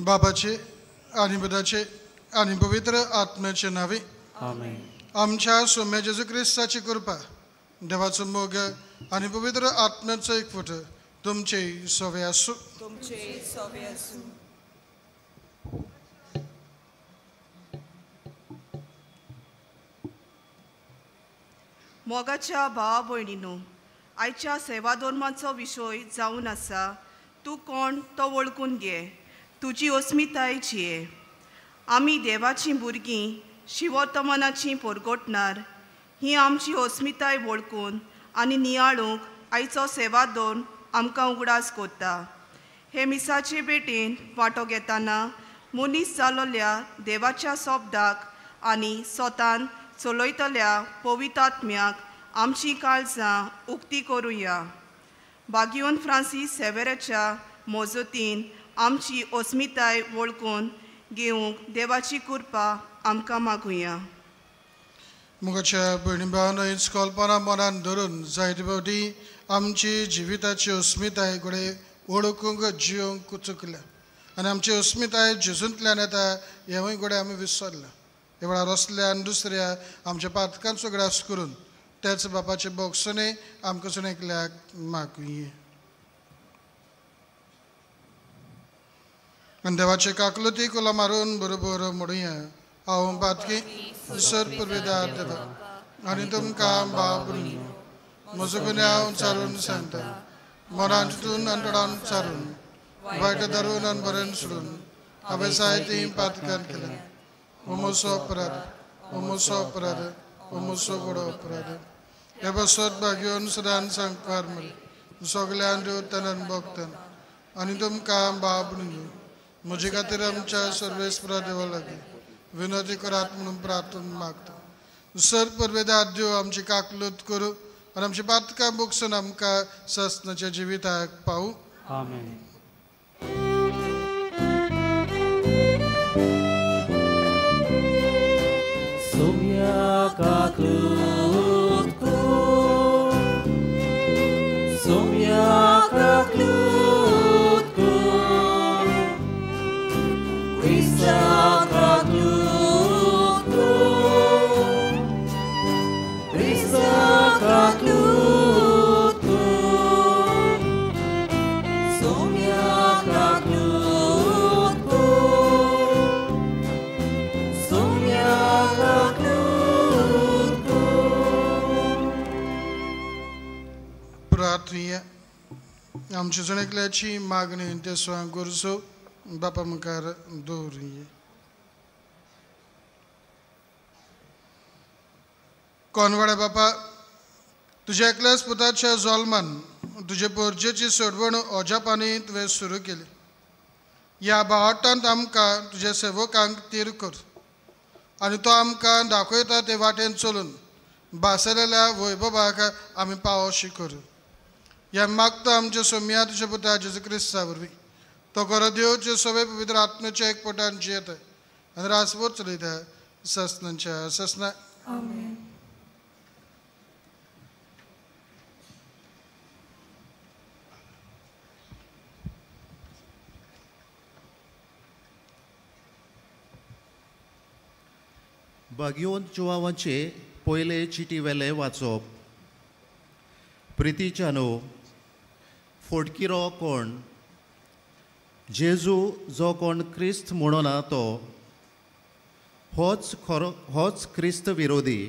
बापाचे आनी पुताचे आनी पवित्र आत्म्याचे नावे आमेन। आमच्या सोम्या जेजू क्रिस्ताची कृपा, देवाचो मोग आनी पवित्र आत्म्याचो एकवट तुमचे सवे आसूं। तुमचे सवे आसूं। मोगाच्या भावा भयणीनो, आयच्या सेवा धर्माचो विशय जावन आसा तूं कोण तो वळखून घे, तुजी अस्मिताय जिये। आमी देवाचीं भुरगीं शिवोत्तमनाचीं परगटणार ही आमची अस्मिताय वळखून आनी नियाळूंक आयचो सेवा धर्म आमकां उगडास करता। हे मिसाचे भेटेन वांटो घेतना मनीस जालोल्या देवाच्या शब्दाक आनी स्वतान चलयतल्या पवित्र आत्म्याक आमचीं काळजां उक्ती करुया। बागियोन फ्रांसीस सेवेराच्या मजतीन आमची अस्मिताय वळखून घेवंक देवाची कृपा आमकां मागुया। मुखाच्या भयणी भावांनो, हीच कल्पना मनान धरून जायते फावटी आमची जिविताची अस्मिताय घडये वळखूंक जियोंक चुकल्या आनी आमची अस्मिताय जेजूंतल्यान येता हेंवूय घडये आमी विसरल्या। हे वेळार असल्या आनी दुसऱ्या आमच्या पातकांचो ग्रास करून त्याच बापाचे बोगसणे आमकां सण एकल्याक मागुया। आनी देवाचे काकलुती कोला मारून बरोबर म्हणुया, हांव पातकी सर पुर्वेदार देवा आनी तुमकां बाप म्हजो गुन्यांव चारून सांगता, मनान चिंतून आनी तोंडान चारून वायट धरून आनी बरें सोडून हांवें जायतीं पातकां केल्यां। हो म्हजो अपराध, हो म्हजो अपराध, हो म्हजो व्हडो अपराध। हे बसत भाग्योन सदां सांगपार मरे सगळ्यान देवतान भोगतान आनी तुमकां बाप म्हजे खातीर आमच्या सर्वेस्परा देवा लागीं विनंती करात म्हणून प्रार्थना मागता। सर परवेदार देव आमची काकलूत करूं आनी आमची पातकां भोगसून आमकां ससनाच्या जिविताक पावूं। आमेन। सोम्या काकलूत कर, सोम्या काकलूत कर, क्रिस्ता काकलूत कर, क्रिस्ता काकलूत कर, सोम्या काकलूत कर, सोम्या काकलूत कर। प्रार्थना। आमच्या जण एकल्याची मागणी ते स्वयं गरजो बापा मुखार दवरुया। कोनवाड्या बापा, तुज्या एकल्याच पुताच्या जल्मान तुजे पोरजेची सोडवण अजापांनी तुवें सुरू केली। ह्या बावटांत आमकां तुज्या सेवकांक तीर कर आनी तो आमकां दाखयता ते वाटेन चलून भासलेल्या वैभवाक आमी पावोशी करूं। ह्या मागता आमच्या सोम्या तुज्या पुता जेजू क्रिस्ता वरवीं। तो खरो देवचे सगळे पवित्र आत्म्याच्या एकपटान जियेता आनी रासभर चलयता ससनाच्या ससना। आमेन। बागियोन जुवावांचे पयले चिटी वेले वाचप। प्रितीच्यानो, फोटकिरो कोण? जेजू जो कोण क्रिस्त म्हणोना तो होच खरो, होच क्रिस्त विरोधी।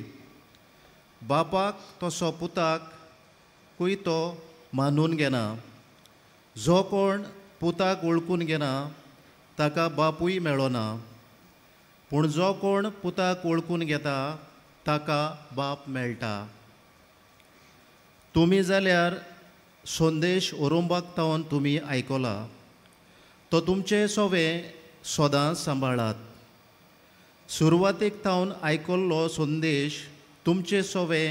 बापाक तसो पुताक कूय तो मानून घेना। जो कोण पुताक वळखून घेना ताका बापूय मेळोना, पूण जो कोण पुताक वळखून घेता ताका बाप मेळटा। तुमी जाल्यार संदेश ओरोंबाक तावन तुमी आयकला, तो तुमचे सोवे सदां सांबाळात। सुरवातेक तावन आयकल्लो संदेश तुमचे सोवे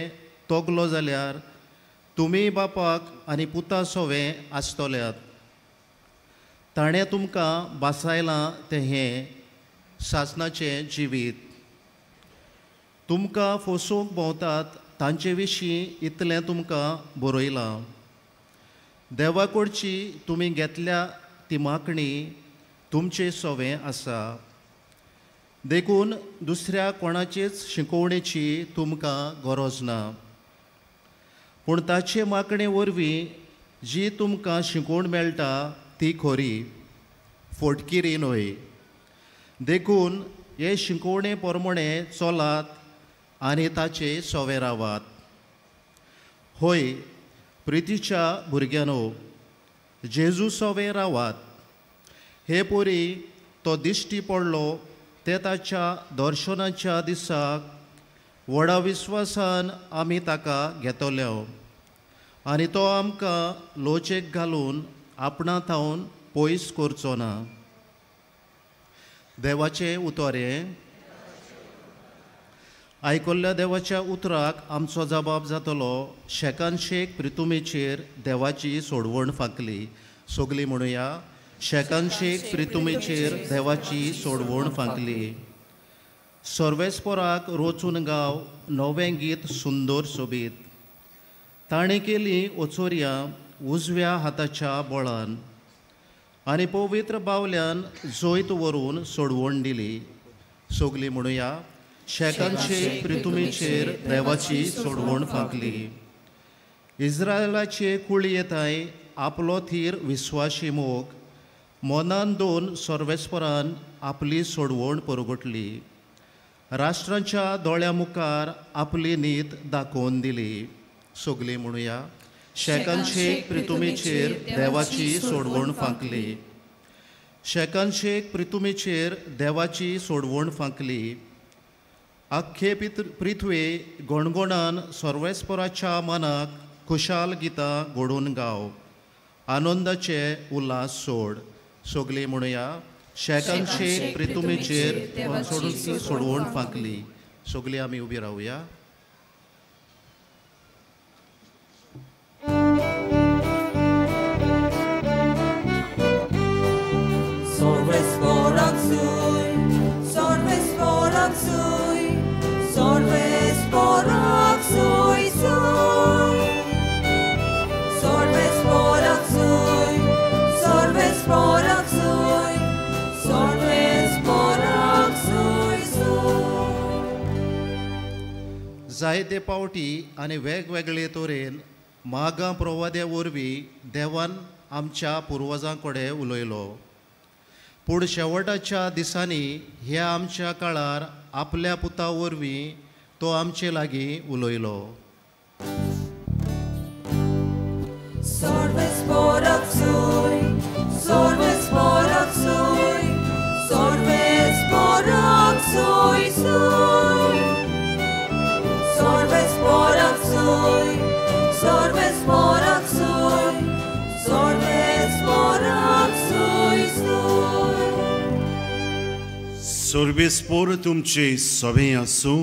तोगलो जाल्यार तुमी बापाक आनी पुता सोवे आसतल्यात। ताणें तुमकां बासायलां तें हें, सासनाचें जिवीत. तुमकां फसोवंक भोंवतात तांचे विशीं इतलें तुमकां बरयलां. देवाकडची तुमी घेतल्या ती मागणी तुमचे सवें आसा, देखून दुसऱ्या कोणाचेच शिकोवणेची तुमकां गरज ना. पूण ताचे मागणे वरवीं जी तुमकां शिकोवण मेळटा ती खरी, फोटकिरी न्हय. देखून हे शिकोवणे प्रमाणे चलात आनी ताचे सवे रावात. होय प्रितीच्या भुरग्यांनो, जेजू सवे रावात. हे पोरी तो दिश्टी पडलो ते ताच्या दर्शनाच्या दिसाक व्हडा विस्वासान आमी ताका घेतले आनी तो आमकां लोचेक घालून आपणा थावन पयस करचो ना. देवाचें उतर हें. आयकल्ल्या देवाच्या उतराक आमचो जबाब जातलो. शेकान शेक प्रितुमेचेर देवाची सोडवण फांकली. सगली म्हणुया, शेकान शेक प्रितुमेचेर देवाची सोडवण फांकली. सर्वेस्पराक रोचून गांव नवें गीत सुंदर सोबीत. ताणें केली ओचोरयां उजव्या हाताच्या बळान आनी पवित्र बावल्यान जैत व्हरून सोडवण दिली. सगली म्हणुया, शेकान शेक प्रितुमेचेर देवाची सोडवण फांकली. इस्रायलाचे कुळयेताय आपलो थीर विस्वाशी मोग मनान दोन सर्वेस्परान आपली सोडवण परगटली. राष्ट्रांच्या दोळ्या मुखार आपली नीत दाखोवन दिली. सगली म्हणुया, शेकान शेक प्रितुमेचेर देवाची सोडवण फांकली. शेकान शेक प्रितुमेचेर देवाची सोडवण फांकली. आख्खे पृथ्वे गणगणान सर्वेस्पराच्या मनाक खुशाल गितां घडोवन गाव, आनंदाचे उल्हास सोड. सगली म्हणुया, शेकान शेक प्रितुमेचेर सोडून सोडवण फांकली. सगली आमी उबी रावया. जायते पावटी आनी वेगवेगळे तरेन मागां प्रवाद्या वरवीं देवान आमच्या पुर्वजां कडेन उलयलो. पूण शेवटाच्या दिसांनी ह्या आमच्या काळार आपल्या पुता वरवीं तो आमचे लागीं उलयलो. सर्वेस्पोर तुमचे सवे आसूं.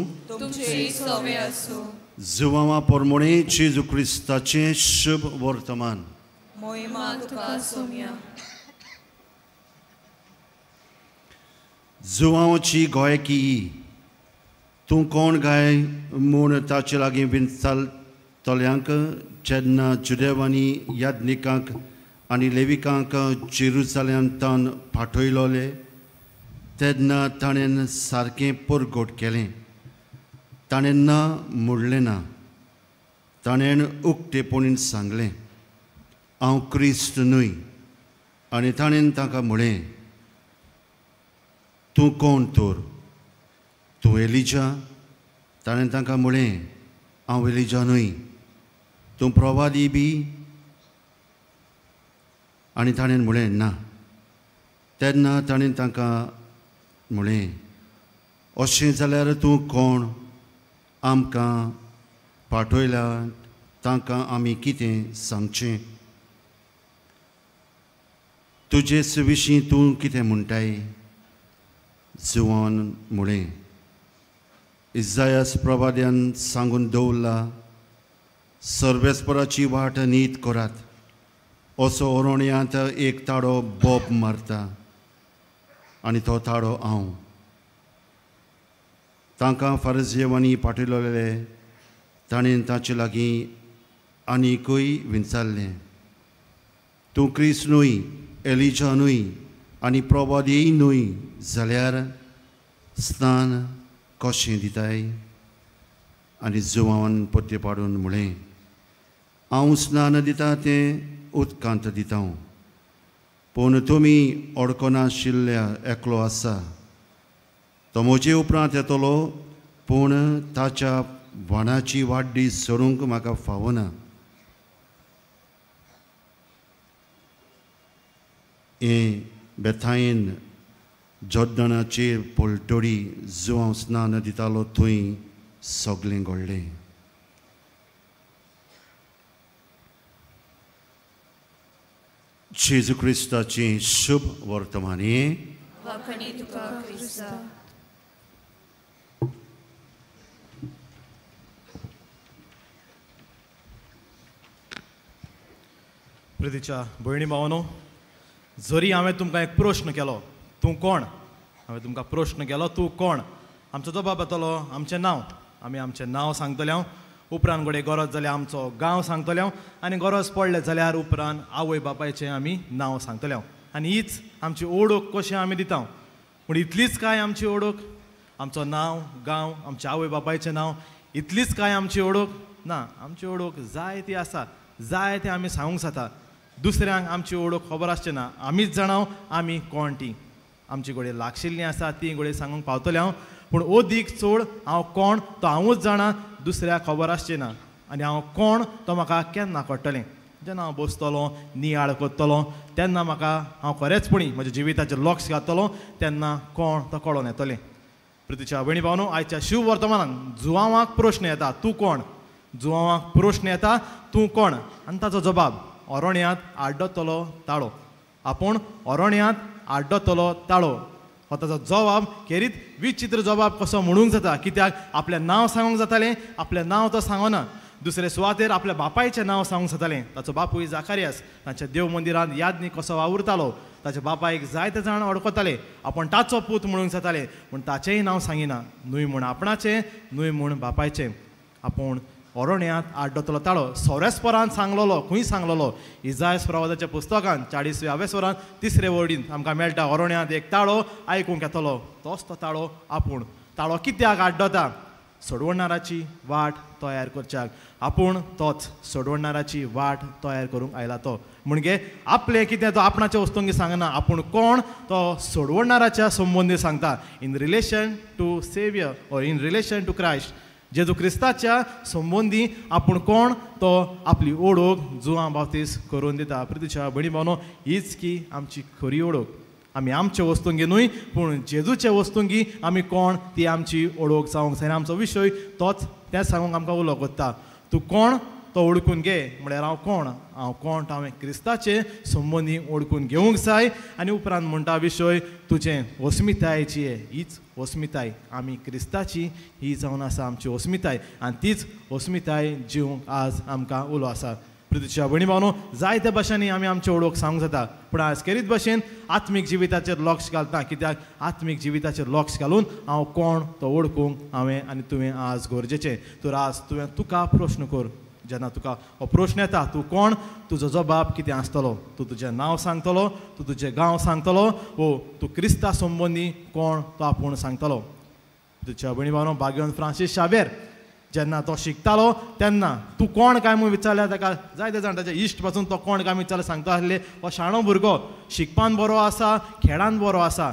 जुवांवा परमणे जेजू क्रिस्ताचें शुभ वर्तमान. जुवांची गोयकी तूं कोण गाय म्हूण ताचे लागीं विचारतल्यांक जेन्ना जुदेवांनी याज्ञिकांक आनी लेविकांक जेरुजालेमांत पाठयलोले तेन्ना ताणें सारकें परगट केलें. ताणें ना म्हणलें ना, ताणें उक्तेपणीन सांगलें, हांव क्रिस्त न्हय. आनी ताणें ताका म्हळें, तूं कोण तर? तूं एलिजा? ताणें तांकां म्हळें, हांव एलिजा न्हय. तूं प्रवादी बी? आनी ताणें म्हळें, ना. तेन्ना ताणें तांकां म्हळें, अशें जाल्यार तूं कोण? आमकां पाठयल्या तांकां आमी कितें सांगचें? तुजे विशीं तूं कितें म्हणटाय? जुवान म्हळें, इजायास प्रवाद्यान सांगून दवरला, सर्वेस्पराची वाट नीत करात, असो अरण्यांत एक ताडो बोब मारता आनी तो ताडो हांव. तांकां फारजेवांनी पाठयलेले. ताणें ताचे लागीं आनीकूय विचारलें, तूं क्रिस्त न्हय, एलिजा न्हय आनी प्रवादीय न्हय जाल्यार स्नान कशें दिताय? आनी जुवान पत्ते पाडून म्हळें, हांव स्नान दिता तें उदकांत दिता, पूण तुमी अडकनाशिल्ल्या एकलो आसा, तो म्हजे उपरांत येतलो, पूण ताच्या वाणाची वाड्डी सोडूंक म्हाका फावना. हें बेथायेन जोर्दनाचेर पलतडी जुवांव स्नान दितालो थंय सगळें घडलें. जेजू क्रिस्ताचें शुभ वर्तमान. प्रितीच्या भयणी भावानो, जरी हांवें तुमकां एक प्रश्न केलो, तूं कोण? हांवें तुमकां प्रश्न केलो, तूं कोण? आमचो जबाब येतलो आमचें नांव. आमी आमचें नांव सांगतले हांव, उपरांत घडये गरज जाल्यार आमचो गांव सांगतले हांव, आनी गरज पडलें जाल्यार उपरांत आवय बापायचें आमी नांव सांगतले हांव. आनी हीच आमची ओळख कशें आमी दिता. पूण इतलीच काय आमची ओळख? आमचो नांव, गांव, आमच्या आवय बापायचें नांव, इतलीच काय आमची ओळख? ना, आमची ओळख जाय ती आसा, जाय तें आमी सांगूंक जाता. दुसऱ्यांक आमची ओळख खबर आसची ना, आमीच जाणाव आमी कोण ती. आमची घडये लागशिल्लीं आसा ती घडये सांगूंक पावतलें हांव, पूण अदीक चड हांव कोण तो हांवूच जाणा, दुसऱ्याक खबर आसची ना. आनी हांव कोण तो म्हाका केन्ना कळटलें? जेन्ना हांव बसतलो, नियाळ करतलो, तेन्ना म्हाका हांव खरेंचपणी म्हज्या जिविताचेर लक्ष घातलो, तेन्ना कोण तो कळोन येतलें. प्रितीच्या भयणी भावनो, आयच्या शिव वर्तमानान जुवांवाक प्रश्न येता, तूं कोण? जुवांवाक प्रश्न येता, तूं कोण? आनी ताचो जबाब, अरण्यांत आड्डतलो ताळो. आपूण अरण्यांत आड्डतलो ताळो हो ताचो जबाब. खेरीत विचित्र जबाब कसो म्हणूंक जाता, कित्याक आपलें नांव सांगूंक जातालें, आपलें नांव तो सांगना. दुसरे सुवातेर आपल्या बापायचें नांव सांगूंक जातालें. ताचो बापूय जाकारियास तांच्या देव मंदिरांत यादनी कसो वावुरतालो, ताच्या बापायक जायते जाण अडकताले, आपूण ताचो पूत म्हणूंक जातालें, पूण ताचेंय नांव सांगिना, न्हय म्हूण आपणाचें, न्हय म्हूण बापायचें. आपूण अरण्यांत आड्डतलो ताळो सोरेस्परान सांगलोलो. खंय सांगलोलो? इजायस प्रवादाच्या पुस्तकान 40व्या स्वरान 3रे वर्डीन आमकां मेळटा, अरण्यांत एक ताळो आयकूंक येतलो, तोच तो ताळो आपूण. ताळो कित्याक आड्डता? सोडवणाराची वाट तयार करच्याक. आपूण तोच सोडवणाराची वाट तयार करूंक आयला तो. म्हणजे आपलें कितें तो आपणाच्या वस्तूंक सांगना, आपूण कोण तो सोडवणाराच्या संबंदी सांगता. In relation to saviour or in relation to Christ, जेजू क्रिस्ताच्या संबंदी आपूण कोण तो आपली ओळख जुवां बाप्तीस करून दिता. प्रितीच्या भयणी भावनो, हीच की आमची खरी ओळख. आमी आमचे वस्तुंगी न्हय, पूण जेजूचे वस्तुंगी आमी कोण ती आमची ओळख जावंक जाय. आमचो विशय तोच, तें सांगूंक आमकां उलो कोत्ता. तूं कोण तो ओळखून घे, म्हळ्यार हांव कोण, हांव कोण तो हांवें क्रिस्ताचे संबंदी ओळखून घेवंक जाय. आनी उपरांत म्हणटा विशय तुजें अस्मितायेची, हीच अस्मिताय आमी क्रिस्ताची ही जावन आसा आमची अस्मिताय, आनी तीच अस्मिताय जिवंक आज आमकां उलो आसा. प्रितीच्या भयणी भावनो, जायत्या भाशांनी आमी आमची ओळख सांगूंक जाता, पूण आज खेरीत भाशेन आत्मीक जिविताचेर लक्ष घालता, कित्याक आत्मीक जिविताचेर लक्ष घालून हांव कोण तो ओळखूंक हांवें आनी तुवें आज गरजेचें. तर आज तुवें तुका प्रश्न कर, जेन्ना तुका हो प्रश्न येता तूं कोण, तुजो जबाब कितें आसतलो? तूं तुजें नांव सांगतलो, तूं तुजें गांव सांगतलो, वो तूं क्रिस्ता संबंदी कोण तो आपूण सांगतलो. तुज्या भयणी भावनो, भाग्यवंत फ्रांसीस शावेर जेन्ना तो शिकतालो तेन्ना तूं कोण काय म्हूण विचारल्यार ताका जायते जाण ताच्या इश्ट पासून तो कोण काय विचारल्यार सांगता आसले, हो शाणो भुरगो, शिकपान बरो आसा, खेळान बरो आसा.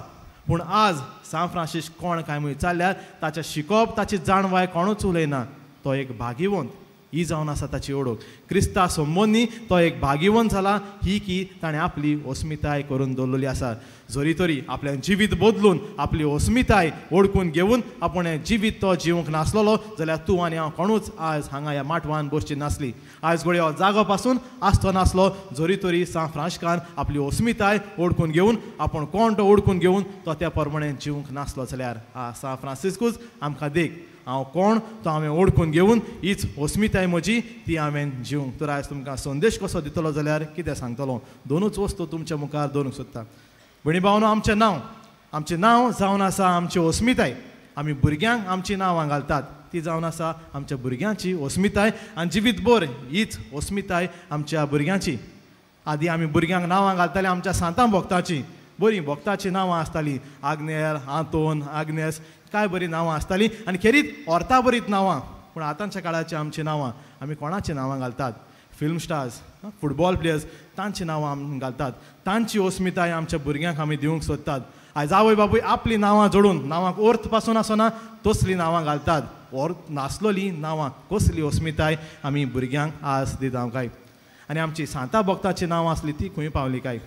पूण आज सांत फ्रांसीस कोण काय म्हूण विचारल्यार ताचें शिकप, ताची जाणवाय कोणूच उलयना. तो एक भाग्यवंत ही जावन आसा ताची ओळख. क्रिस्ता संबंदी तो एक भाग्यवंत जाला, ही की ताणें आपली अस्मिताय करून दवरलेली आसा. जरी तरी आपलें जिवीत बदलून आपली अस्मिताय ओळखून घेवन आपूण जिवीत तो जिवंक नासलेलो जाल्यार तूं आनी हांव कोणूच आज हांगा ह्या माटवान बसची नासली. आयज घडये हो जागो पासून आसचो नासलो, जरी तरी सांत फ्रांसिस्कान आपली अस्मिताय ओळखून घेवन आपूण कोण तो ओळखून घेवन तो त्या प्रमाणे जिवंक नासलो जाल्यार सांत फ्रांसिस्कूच आमकां देख, हांव कोण तो हांवें ओळखून घेवन हीच अस्मिताय म्हजी ती हांवें जिवंक. तर आयज तुमकां संदेश कसो दितलो जाल्यार कितें सांगतलो, दोनूच वस्तू तुमच्या मुखार दवरूंक सोदता. भयणी भावनो, आमचें नांव, आमचें नांव जावन आसा आमची अस्मिताय. आमी भुरग्यांक आमचीं नांवां घालतात ती जावन आसा आमच्या भुरग्यांची अस्मिताय आनी जिवीतभर हीच अस्मिताय आमच्या भुरग्यांची. आदी आमी भुरग्यांक नांवां घालतालीं आमच्या सांतां भोक्ताचीं, बरीं भोक्ताचीं नांवां आसतालीं, आग्नेल, आंतोन, आग्नेस, काय बरीं नांवां आसतालीं आनी खेरीत अर्था बरीत नांवां. पूण आतांच्या काळाचीं आमचीं नांवां आमी कोणाचीं नांवां घालतात? फिल्म स्टार्स, फुटबॉल प्लेयर्स, तांचीं नांवां आमी घालतात. तांची अस्मिताय आमच्या भुरग्यांक आमी दिवंक सोदतात. आयज आवय बापूय आपलीं नांवां जोडून नांवांक अर्थ पासून आसना तसलीं नांवां घालतात. अर्थ नासलोलीं नांवां कसली अस्मिताय आमी भुरग्यांक आज दिता काय? आनी आमची सांता भक्ताचीं नांवां आसली ती खंय पावली काय?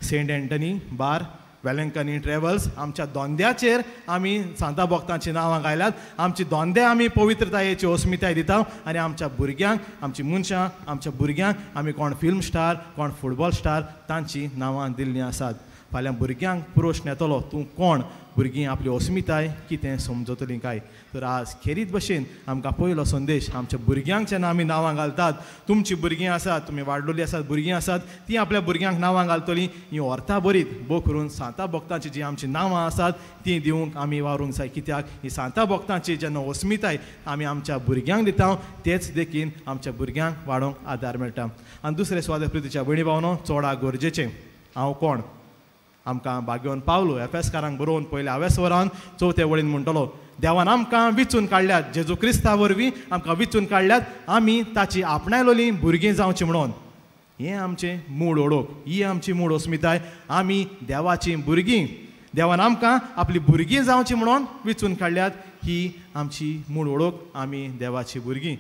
Saint Anthony bar, Velankanni travels, आमच्या दोंद्याचेर आमी सांता भक्तांचीं नांवां घायल्यात. आमची दोंदे आमी पवित्रतायेची अस्मिताय दिता आनी आमच्या भुरग्यांक, आमची मनशां, आमच्या भुरग्यांक आमी कोण फिल्म स्टार, कोण फुटबॉल स्टार तांचीं नांवां दिल्लीं आसात. फाल्यां भुरग्यांक प्रश्न येतलो तूं कोण? भुरगीं आपली अस्मिताय कितें समजतलीं काय? तर आज खेरीत भशेन आमकां पयलो संदेश आमच्या भुरग्यांक जेन्ना आमी नांवां घालतात, तुमचीं भुरगीं आसात, तुमी वाडलोलीं आसात, भुरगीं आसात, तीं आपल्या भुरग्यांक नांवां घालतलीं. हीं अर्था बरीत भोव करून सांता भक्तांचीं जीं आमचीं नांवां आसात तीं दिवंक आमी वावरूंक जाय. कित्याक ही सांता भक्तांची जेन्ना अस्मिताय आमी आमच्या भुरग्यांक दिता तेच देखीन आमच्या भुरग्यांक वाडोवंक आदार मेळटा. आनी दुसरें सुवाते प्रितीच्या भयणी भावनो चोडा गरजेचें हांव कोण? आमकां भाग्योन पावलो एफएसकारांक बरोवन पयल्या हावेस वरान चवथे वळीन म्हणटलो, देवान आमकां विचून काडल्यात, जेजू क्रिस्ता वरवीं आमकां विचून काडल्यात, आमी ताची आपणायलोलीं भुरगीं जावचीं म्हणून. हें आमचें मूळ ओळख, ही आमची मूळ अस्मिताय. आमी देवाचीं भुरगीं, देवान आमकां आपली भुरगीं जावचीं म्हणून विचून काडल्यात, ही आमची मूळ ओळख, आमी देवाचीं भुरगीं.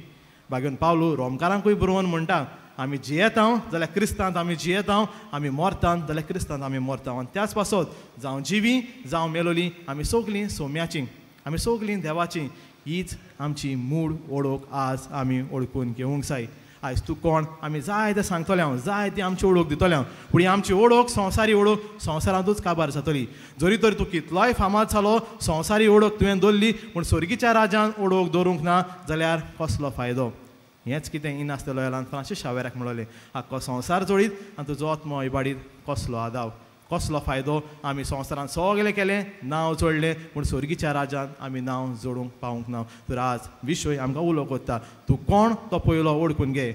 भाग्योन पावलो रोमकारांकूय बरोवन म्हणटा, आमी जियेता जाल्यार क्रिस्तांत आमी जियेता, आमी मरतात जाल्यार क्रिस्तांत आमी मरता. आनी त्याच पासत जावं जिवी जावं मेलोली आमी सगलीं सोम्याचीं, आमी सगलीं देवाचीं. हीच आमची मूळ ओळख आज आमी ओळखून घेवंक जाय. आयज तूं कोण आमी जाय तें सांगतले हांव, जाय ती आमची ओळख दितले हांव, पूण ही आमची ओळख संवसारी ओळख संवसारांतूच काबार जातली. जरी तर तूं कितलोय फामाद जालो, संवसारी ओळख तुवें दवरली पूण स्वर्गीच्या राजान ओळख दवरूंक ना जाल्यार कसलो फायदो? हेंच कितें इनास लोयालान फ्रांसीस शावेराक म्हणलें, आख्खो संवसार जोडीत आनी तुजो आत्मो इबाडीत कसलो आदाव, कसलो फायदो? आमी संवसारान सगळें केलें, नांव जोडलें, पूण स्वर्गीच्या राजान आमी नांव जोडूंक पावूंक ना. तर आज विशय आमकां उलो कोत्ता, तूं कोण तो पयलो ओळखून घे.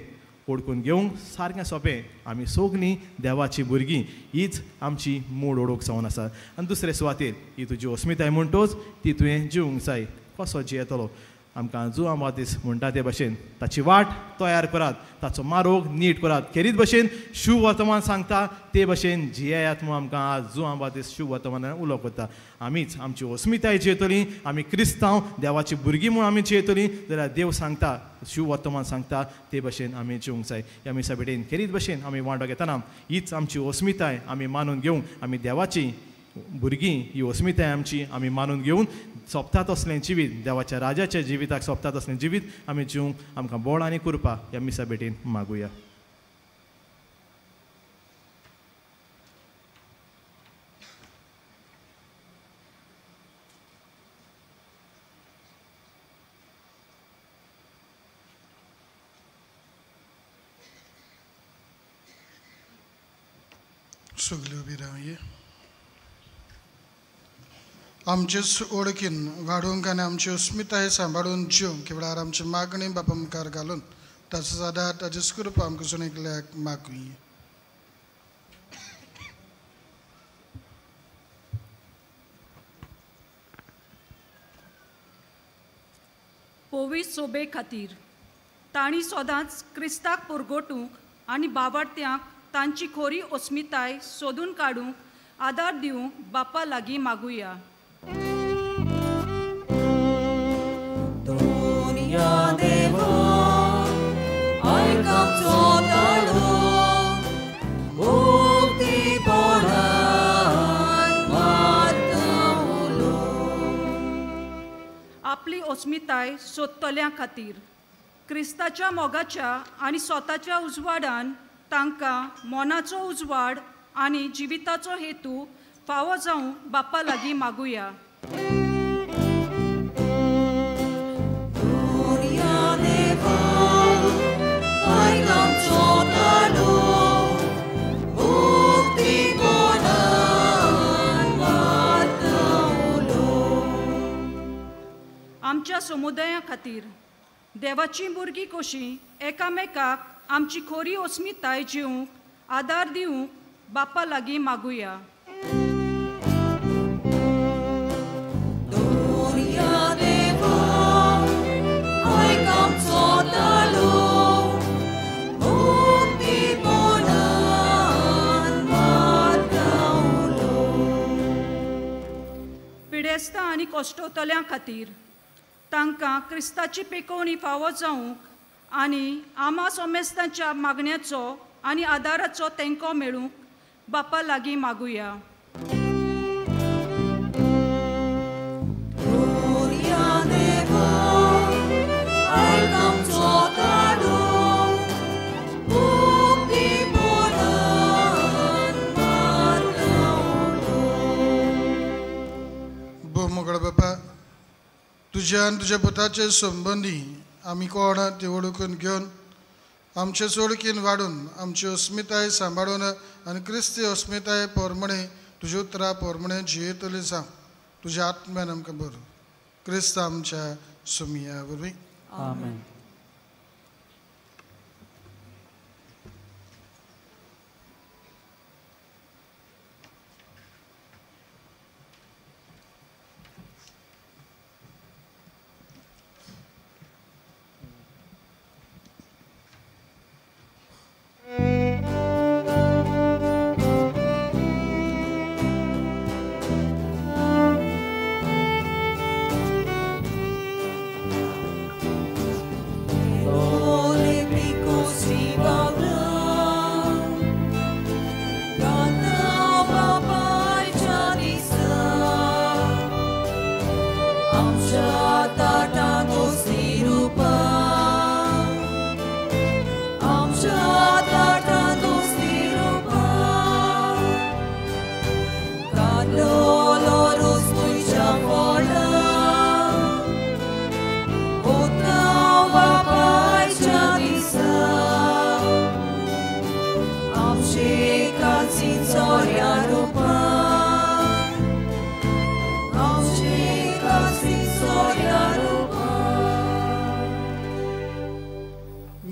ओळखून घेवंक सारकें सोंपें, आमी सगलीं देवाचीं भुरगीं, हीच आमची मूळ ओळख जावन आसा. आनी दुसरे सुवातेर ही तुजी अस्मिताय म्हणटोच ती तुवें जिवंक जाय. कसो जियेतलो? आमकां जुआं बातीस म्हणटा ते भशेन ताची वाट तयार करात, ताचो मारोग नीट करात. खेरीत भशेन शू वर्तमान सांगता ते भशेन जियेयात म्हूण आमकां आज जुआं बातीस शू वर्तमानान उलो करता. आमीच आमची अस्मिताय जियेतलीं, आमी क्रिस्तांव देवाची भुरगीं म्हूण आमी जियेतलीं जाल्यार देव सांगता, शू वर्तमान सांगता ते भशेन आमी जिवंक जाय. ह्या मिसा भेटेन खेरीत भशेन आमी वांटो घेतना हीच आमची अस्मिताय आमी मानून घेवंक, आमी देवाची भुरगीं ही अस्मिताय आमची आमी मानून घेवन सोंपता तसलें जिवीत, देवाच्या राजाच्या जिविताक सोंपता तसलें जिवीत आमी जिवंक आमकां बोळ आनी कृपा ह्या मिसा भेटेन मागुया. सगल्यो उबी रावया. आमचेच ओळखीन वाडोवंक आनी आमची अस्मिताय सांबाळून जिवंक वेळार आमची मागणी बापा मुखार घालून ताचो आदार ताचीच कृपा आमकां जण एकल्याक मागुया. पवित्र सोबे खातीर तांणी सदांच क्रिस्ताक परगटूंक आनी बाबार्त्यांक तांची खोरी अस्मिताय सोदून काडूंक आदार दिवंक बापा लागीं मागुया. दुनिया देवा आयक आमचो ताळो, मुक्तीपणान मारता उलो. आपली अस्मिताय सोदतल्यां खातीर क्रिस्ताच्या मोगाच्या आनी स्वताच्या उजवाडान तांकां मनाचो उजवाड आनी जिविताचो हेतू फावो जावंक बापा लागीं मागुया. दुनिया देवा आयक आमचो ताळो, मुक्तीपणान मारता उलो. समुदाया खातीर देवाचीं भुरगीं कशीं एकामेकाक आमची खोरी अस्मिताय जिवंक आदार दिवंक बापा लागीं मागुया. पिडेस्तां आनी कश्टवतल्यां खातीर तांकां क्रिस्ताची पेकोवणी फावो जावंक आनी आमा सोमेस्तांच्या मागण्याचो आनी आदाराचो तेंको मेळूंक बापा लागीं मागुया. मोगळ बापा, तुज्या आनी तुज्या पुताचे संबंदी आमी कोण ती वळखून घेवन आमचे सोडकीन वाडून आमची अस्मिताय सांबाळून आनी क्रिस्ती अस्मिताय पोरमणे तुज्या उतरां पोरमणे जियेतली जावं. तुज्या आत्म्यान आमकां बरो क्रिस्त आमच्या सुमिया वरवीं. आमेन.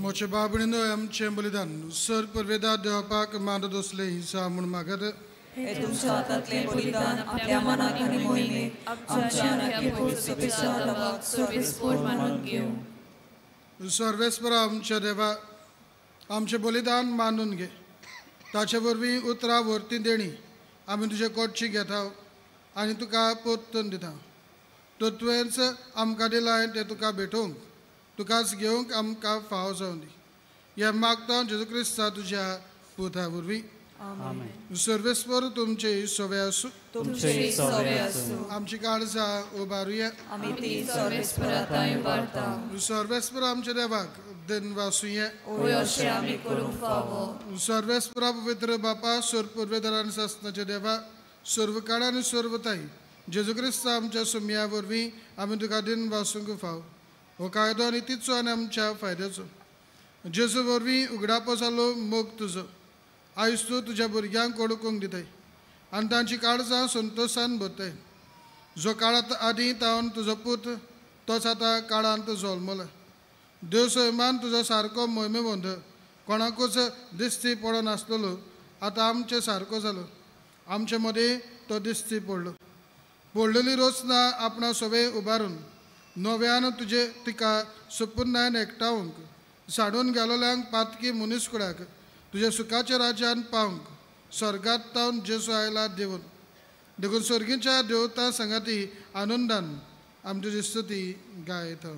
मोचे बाबणीनो आमचें बलिदान सर परवेदा देवपाक मानत दोसले हिंसा म्हूण मागत हे तुमच्या हातांतलें बलिदान आपल्या मनाक आनी मोहिमेक आमच्या आनी सर्वेस्पोर मानून घेवं. सर्वेस्पर आमच्या देवा आमचें बलिदान मानून घे, ताचे वरवीं उतरां व्हरती देणी आमी तुजे कोटची घेता आनी तुका परतून दिता. तर तुवेंच आमकां दिलां तें तुका भेटोवंक तुकाच घेवंक आमकां फावो जावं दी. हें मागता जेजू क्रिस्ता तुज्या पुता वरवीं. सर्वेस्पर तुमचे सवे आसूं. आमची काळजां उबारुया. सर्वेस्पर आमच्या देवाक दिनवासुया. सर्वेस्परा पवित्र बापा सर्व पुर्वेदार आनी सासणाच्या देवा सर्व काळ आनी सर्वताय जेजू क्रिस्ता आमच्या सुमया वरवीं आमी तुका दिनवासूंक फाव. हो कायदो आनी तिचो आनी आमच्या फायद्याचो जेजू वरवीं उगडापो जालो मोग तुजो आयज तूं तुज्या भुरग्यांक ओळखूंक दिताय आनी तांची काळजां संतोशान भरताय. जो काळांत आदीं तावन तुजो पूत तोच आतां काळांत जल्मला. देव सैमान तुजो सारको मोहिमेवंत कोणाकूच दिश्टी पडनासलेलो आतां आमचे सारको जालो. आमचे मदें तो दिश्टी पडलो. पडलेली रचना आपणा सवे उबारून नव्यान तुजे तिका सुपुर्णान एकठावंक साडून गेलोल्यांक पातकी मनीसकुळाक तुज्या सुखाच्या राज्यान पावंक स्वर्गांत तावन जेजू आयला देवून. देखून स्वर्गीच्या देवता संगाती आनंदान आमची तुजी स्तुती गायता.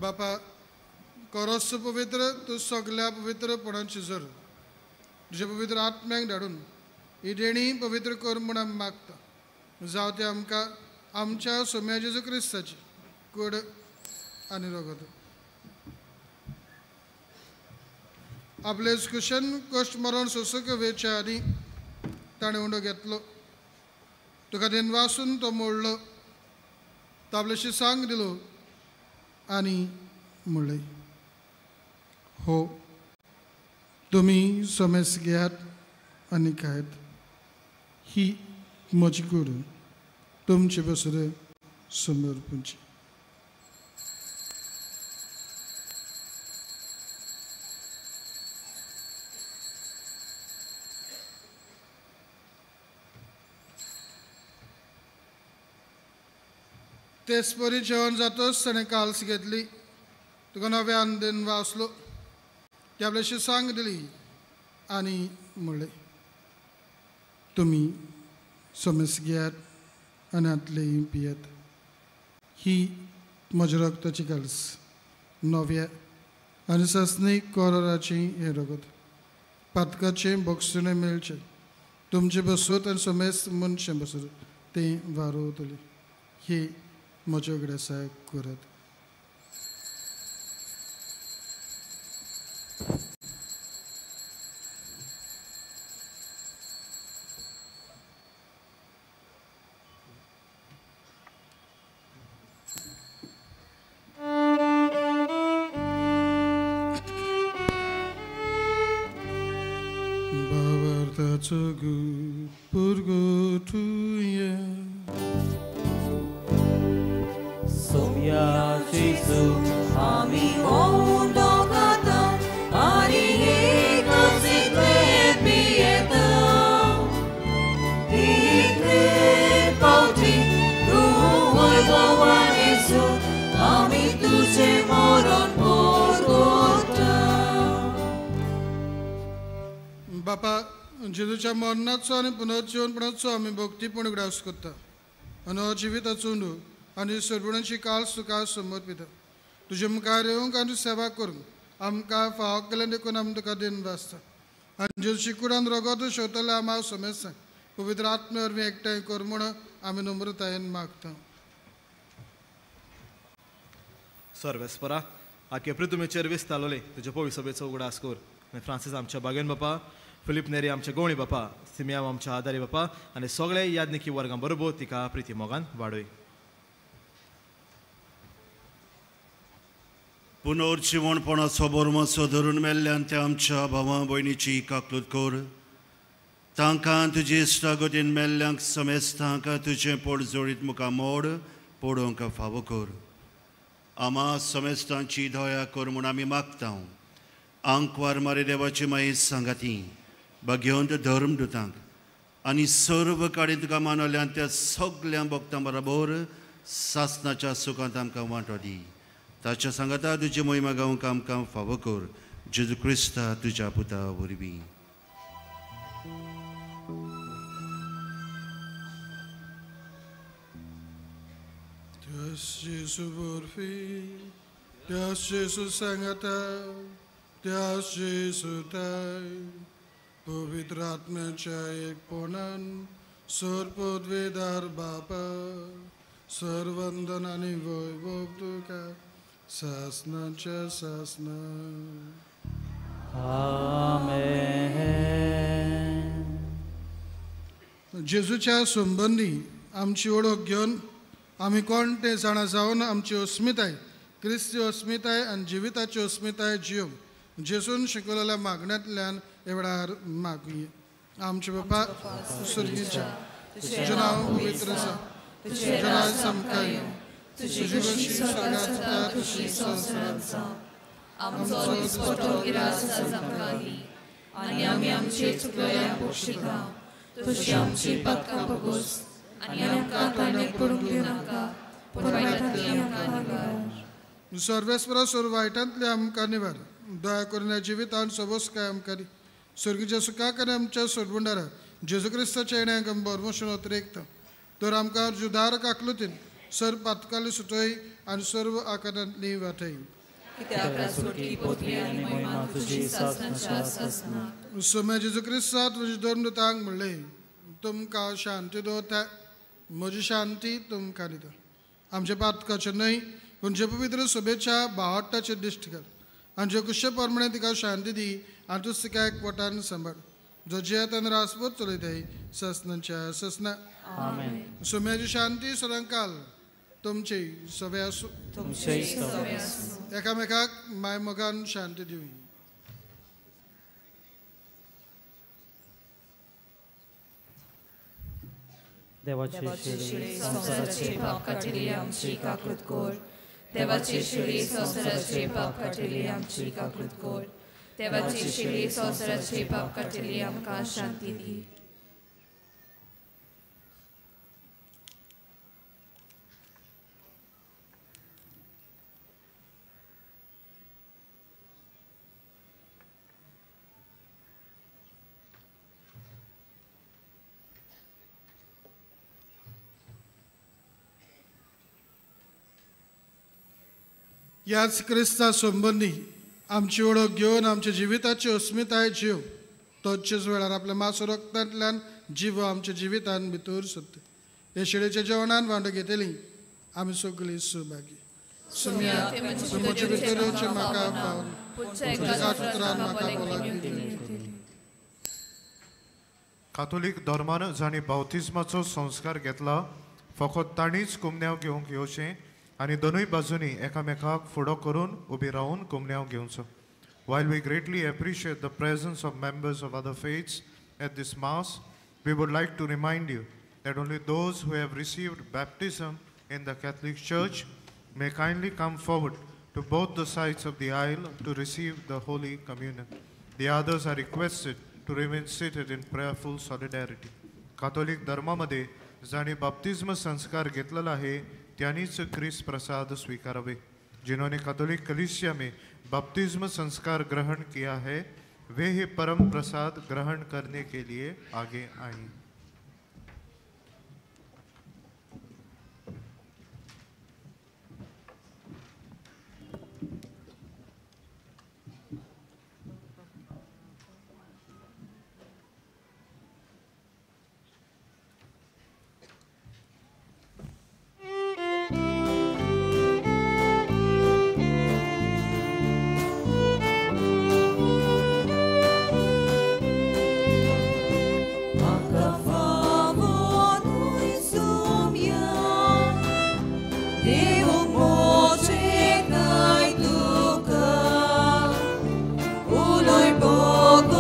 बापा कोरोस पवित्र तूं सगल्या पवित्रपणाची जर तुज्या पवित्र आत्म्यांक धाडून ही देणी पवित्र कर म्हूण आमी मागता. जावं तें आमकां आमच्या सोम्या जेजू क्रिस्ताची कूड आनी रगत. आपले कुशन कश्ट मरण सोंसूंक वेच्या आदी ताणें उंडो घेतलो, तुका दिनवासून तो मोडलो, तो आपल्याशी सांग दिलो आनी म्हणलें, हो तुमी समेस घेयात आनी खायात, ही म्हजी कूड तुमचे बसर समर्पणची. तेच परी जेवण जातच ताणें काल्स घेतली, तुका नव्यान दिन वाचलो, ती आपल्याशी सांग दिली आनी म्हणलें, तुमी समेस घेयात आनी हातले पियात, ही म्हज्या रगताची काल्स, नव्या आनी सासणी कोराची हें रगत, पातकाचें बोगसणें मेळचें, तुमचें बसत आनी समेस मनशें बसत तें वारोवतलें, ही म्हज्या उगडासाक करात. बाबार्थाचो पुरगोटुया सोम्या जेजू आमी उंडो खाता आनी एकच इतलें पियेता, तितले फावटी तूं वैभवान येसू आमी तुजें मरण पुरगोटा. बापा, जेजूच्या मरणाचो आनी पुनर्जीवनपणाचो आमी भक्तीपूर्ण उगडास करता आनी हो जिविताचो उंडो आनी सरपणाची काळ तुका समर्पिता. तुजे मुखार येवंक आनी सेवा करूंक आमकां फावो केलें देखून आमी तुका दिन वाचता. आनी जेजूची कुडान रगत शोधतले आमकां समेस्तांक पवित्र आत्म्या वरवीं एकठांय कर म्हूण आमी नम्रतायेन मागता. सर्वेस्परा, आखे पृथ्वीचेर विस्तारलोले तुजे पवित्र सभेचो उगडास कर आनी फ्रांसीस आमच्या बागेन बापा, फिलीप नेरी आमच्या गोवणी बापा, सिमियाव आमच्या आदारी बापा आनी सगळे यादनिकी वर्गां बरोबर तिका प्रिती मोगान वाडय. पुनर्जिवणपणाचो बोरमाचो धरून मेल्ल्यान त्या आमच्या भावा भयणीची काकलूत कर, तांकां तुजे इश्टागतीन मेल्ल्यांक समेस्तांक तुजें पोट जोडीत मुखार मोड पडोवंक फावो कर. आमा समेस्तांची दया कर म्हूण आमी मागता. आंकवार मारे देवाची माई सांगाती भाग्यवंत धर्मदुतांक आनी सर्व काडीन तुका मानवल्यान त्या सगल्या भक्तां बरोबर सासनाच्या सुखांत आमकां वांटो दी. ताच्या सांगाता तुजी मोहिमा गावंक आमकां फावो कर, जेजू क्रिस्ता तुज्या पुता वरवीं. त्यास जेजू वरवीं, त्यास जेजू सांगाता, त्यास जेजू ताय, पवित्र आत्म्याच्या एकपणान सर्वपदवीधार बापा, सर्वंदन आनी वैभव तुका सासनाच्या सासना. आमेन. जेजूच्या संबंदी आमची वळख घेवन आमी कोण तें जाणा जावन आमची अस्मिताय, क्रिस्ती अस्मिताय आनी जिविताची अस्मिताय जियोवंक जेजून शिकवलेल्या मागण्यांतल्यान हे वेळार मागुया. आमचे बापा स्वर्गीच्या, तुजें नांव पवित्र जावं, तुजें राज्य आमकां येवं, तुजी खोशी स्वर्गांत जाता तशी संवसारांत जावं. आमचो दिसपटो गिरास आज आमकां दी आनी आमी आमचे चुकलेल्यांक पोशिता तशी आमची पातकां भोगोस आनी आमकां ताणें पडूंक दिवनाका, पूण वायटांतली आमकां निवार. सर्वेस्परा सर्व वायटांतले आमकां निवार, दया करून ह्या जिवितान सबोसकाय आमकां दी. स्वर्गीच्या सुखाक आनी आमच्या सोडबुंडारा जेजू क्रिस्ताच्या येण्याक आमी भरमोशून अतिरेकता, तर आमकां जुदार काकलुतीन सर्व पातकाली सुटय आनी सर्व आकारांतली वाटय. कित्याक राजवटी पदवी आनी महिमा तुजी सासणाच्या सासणाक. सोम्या जेजू क्रिस्ता तुजी धर्मदूतांक म्हणलें, तुमकां शांती दवरता, म्हजी शांती तुमकां दिता. आमचे पातकाचें न्हय पूण जे पवित्र सभेच्या बावट्टाचेर दिश्ट कर आनी जे कुशे प्रमाणे तिका शांती दी आनी तूं तिका एकवटान सांबाळ, जो जियेत आनी रासपूत चलयताय ससनाच्या ससना. सोम्याची शांती सदांकाल तुमची सगळे आसूं. एकामेकाक मायमोगान शांती दिवी. देवाची शिळी संवसाराचे पाप काडटली आमची काकूत कर. देवाची शिळी संवसाराचे पाप काडटली आमची काकूत कर. देवाची शिळी संवसाराचे पाप काडटली आमकां शांती दी. ह्याच क्रिस्ता संबंदी आमची वळख घेवन आमच्या जिविताची अस्मिताय जीव तोचेच वेळार आपल्या मास रक्तांतल्यान जीव आमच्या जिवितान भितर सोदता. हे शिळेच्या जेवणान वांटो घेतली आमी सगळीं सहभागी. सुम्या तुमचे भितर येवचें म्हाका पावन, तुज्या उतरान म्हाका बोलाक. कातोलीक धर्मान जांणी बाप्तिज्माचो संस्कार घेतला फकत तांणीच कुमन्यांव घेवंक येवचें आनी दोनूय बाजूंनी एकामेकाक फुडो करून उबी रावन कुमन्यांव घेवचो. While we greatly appreciate the presence of members of other faiths at this mass, we would like to remind you that only those who have received baptism in the Catholic Church may kindly come forward to both the sides of the aisle to receive the Holy Communion. The others are requested to remain seated in prayerful solidarity. Catholic धर्मामध्ये जांणी बाप्तिज्म संस्कार घेतलेला आहे त्यांनीच क्रिस्त प्रसाद स्वीकारावे. जिन्होंने Catholic कलीसिया में बपतिस्म संस्कार ग्रहण किया है वे ही परम प्रसाद ग्रहण करने के लिए आगे आएं. Ulay pogole.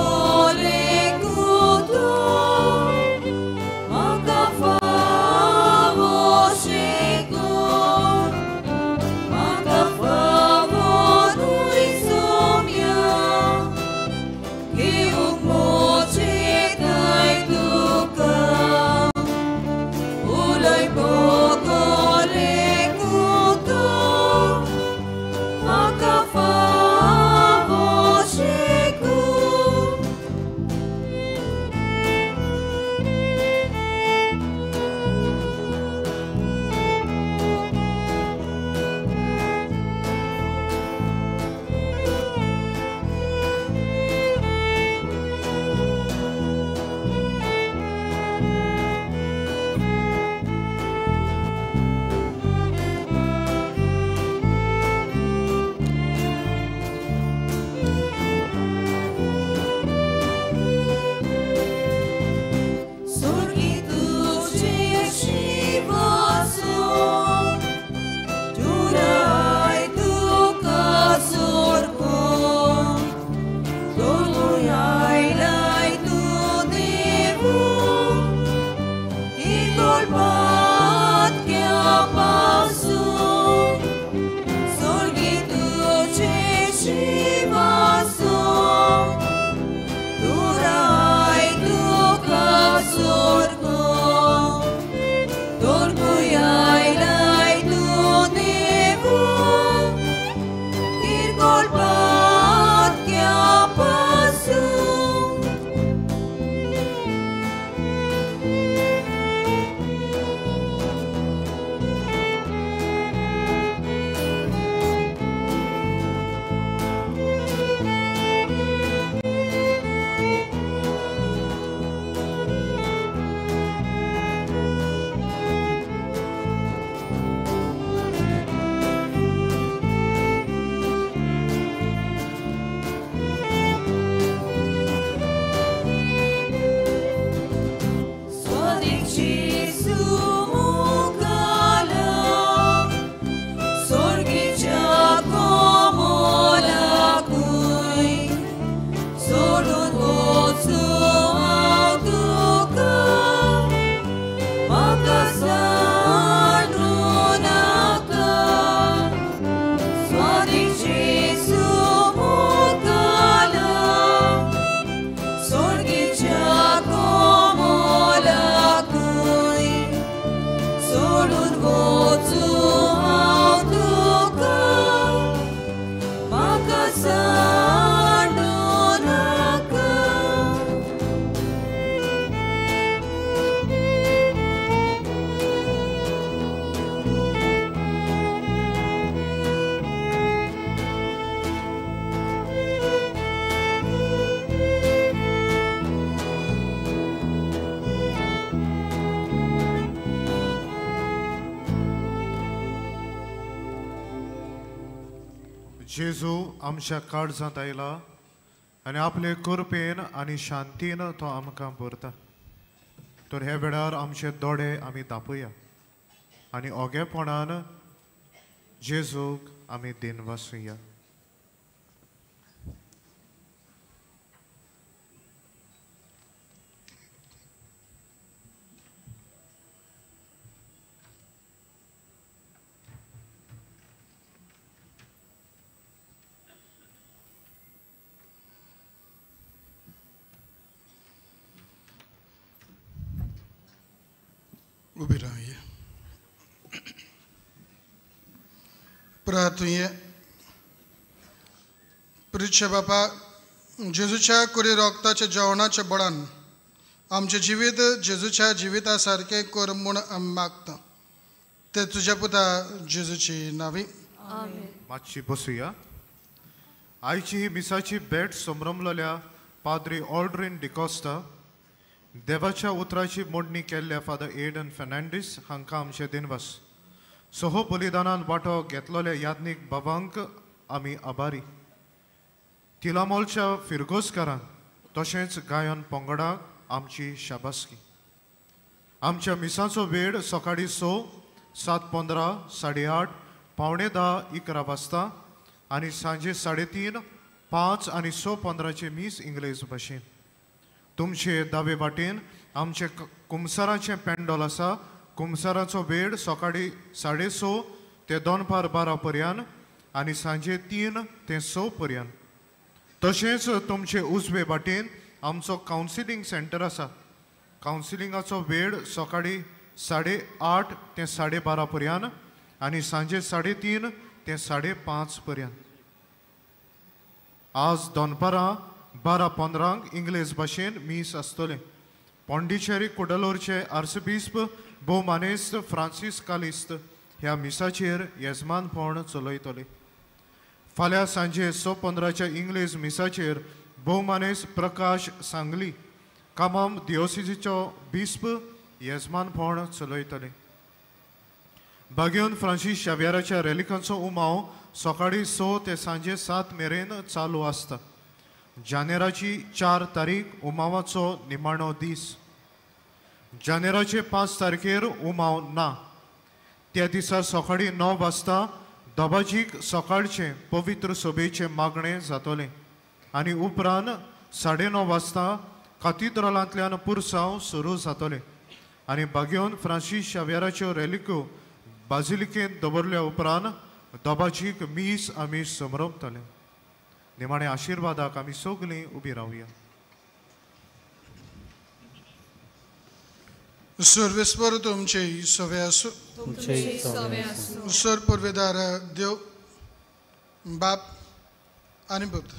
जेजू आमच्या काळजांत आयला आनी आपले कृपेन आनी शांतीन तो आमकां भरता. तर ह्या वेळार आमचे दोळे आमी दापोया आनी ओगेपणान जेजूक आमी दिनवासुया. उबी रावया. प्रार्थुया. प्रिच्या बापा, जेजूच्या कुरी रोगताच्या जेवणाच्या बळान आमचें जिवीत जेजूच्या जिविता सारकें कर म्हूण आमी मागता. ते तुज्या पुता जेजूची नावी. मातशी बसुया. आयची ही मिसाची भेट संभ्रमलेल्या पाद्री ऑल्ड्रीन डिकॉस्टा, देवाच्या उतराची मोडणी केल्ल्या फादर एडन फेर्नांडीस हांकां आमचे दिनवास. सह बलिदानान वांटो घेतलेल्या याज्ञीक बाबांक आमी आभारी. तिलामोलच्या फिरगोजकारांक तशेंच गायन पंगडाक आमची शाबासकी. आमच्या मिसाचो वेळ सकाळीं 6, 7:15, 8:30, 9:45, 11 वाजता आनी सांजे 3:30, 5 आनी 6:15 मीस इंग्लेज भाशेन. तुमचे दावे वाटेन आमचे कुमसाराचें पेंडोल आसा. कुमसाराचो वेळ सकाळीं 6:30 ते दनपार 12 पर्यंत आनी सांजे 3 ते 6 पर्यंत. तशेंच तुमचे उजवे वाटेन आमचो कावन्सिलींग सेंटर आसा. कावन्सिलिंगाचो वेळ सकाळीं 8:30 ते 12:30 पर्यंत आनी सांजे 3:30 ते 5:30 पर्यंत. आज दनपारां 12:15 इंग्लेज भाशेन मीस आसतलें. पॉंडिचेरी कुडलोरचे आर्सबिस्प भोवमानेस्त फ्रांसीस कालिस्त ह्या मिसाचेर येजमानपण चलयतले. फाल्यां सांजे 6:15 इंग्लेज मिसाचेर भोवमानेस्त प्रकाश सांगली कामाम दियोसिजीचो बिस्प येजमानपण चलयतले. बागेवन फ्रांसीस शाव्याराच्या रेलिकांचो उमाव सकाळीं 6 ते सांजे 7 मेरेन चालू आसता. जानेराची 4 तारीख उमावाचो निमाणो दीस. जानेराचे 5 तारखेर उमाव ना. त्या दिसा सकाळीं 9 वाजता दबाजीक सकाळचें पवित्र सभेचें मागणें जातलें आनी उपरांत 9:30 वाजता कातिद्रालांतल्यान पुरसांव सुरू जातलें आनी बागेवन फ्रांसीस शाव्याराच्यो रेलिक्यो बाजिलिकेंत दवरल्या उपरांत दबाजीक मीस आमी समरपतले. निमाणे आशिर्वादाक आमी सगळीं उबी रावया. सर्वेस्पर तुमचे सवे आसूं. सर पुर्वेदार देव बाप आनी पुत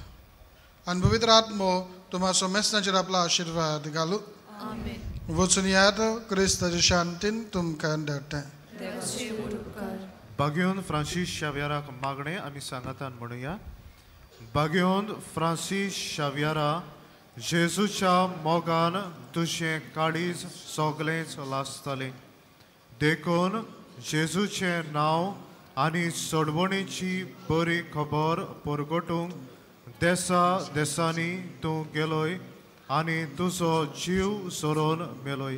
आनी पवित्र आत्मो तुम्हा समेस्तांचेर आपला आशिर्वाद घालू. वचून यात क्रिस्ताच्या शांतीन तुमकां धाडटा. बागेवन फ्रांसीस शाव्याराक मागणें आमी सांगातान म्हणुया. बागेवन फ्रांसीस शाव्यारा, जेजूच्या मोगान तुजें काळीज सगळेंच लासतलें. देखून जेजूचें नांव आनी सोडवणेची बरी खबर परगटूंक देसा देसांनी तूं गेलोय आनी तुजो जीव सोरोवन मेलोय.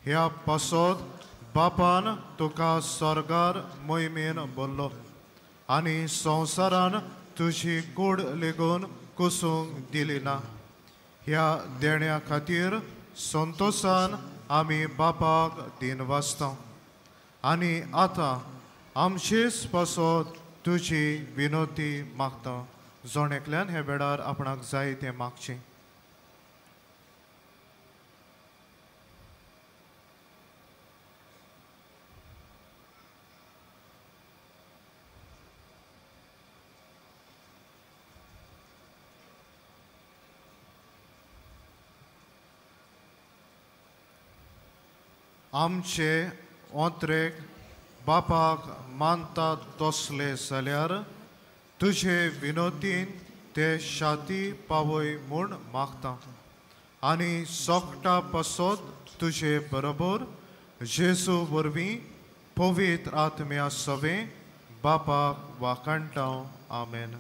ह्या पासत बापान तुका स्वर्गार मोहिमेन भरलो आनी संवसारान तुजी कूड लेगून कुसूंक दिली ना. ह्या देण्या खातीर संतोसान आमी बापाक दिनवासता आनी आतां आमचेच पासत तुजी विनोती मागता. जण एकल्यान हे वेळार आपणाक जाय तें मागचें. आमचे ओंत्रेक बापाक मानता तसले जाल्यार तुजे विनोतीन ते शाती पावय म्हूण मागता आनी सोकटा पासत तुजे बरोबर जेजू वरवीं पवित्र आत्म्या सवें बापाक वाखाणटा. आमेन.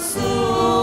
Soy